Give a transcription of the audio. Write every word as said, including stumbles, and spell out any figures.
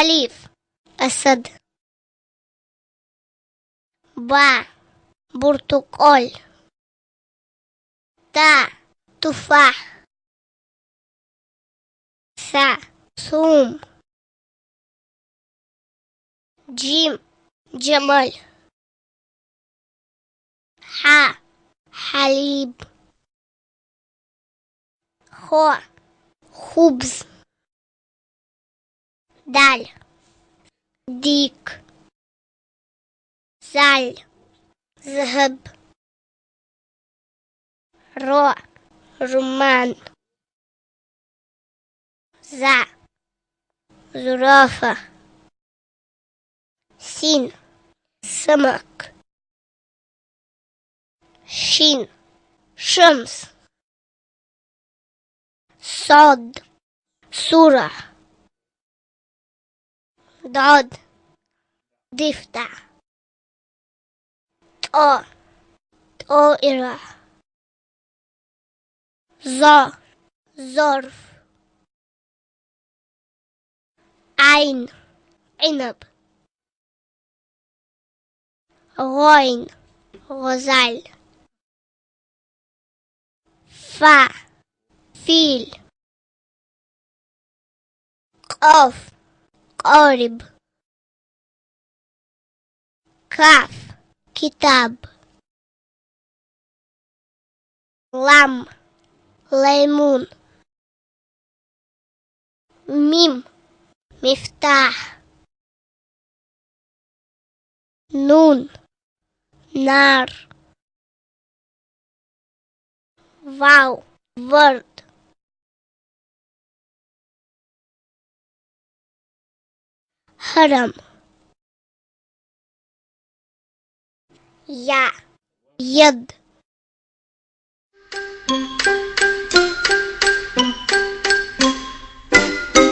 ألف، أسد. باء، برتقال. تاء، تفاح. ثاء، ثوم. جيم، جمل. حاء، حليب. خاء، خبز. دال، ديك. ذال، ذهب. راء، رمان. ذاء، زرافة. سين، سمك. شين، شمس. صاد، صورة. ضاد، ضفدع. طاء، طائرة. ظا، ظرف. عين، عنب. غين، غزال. فاء، فيل. قاف، قارب. كاف، كتاب. لام، ليمون. ميم، مفتاح. نون، نار. واو، ورد. هرم. ياء، يد.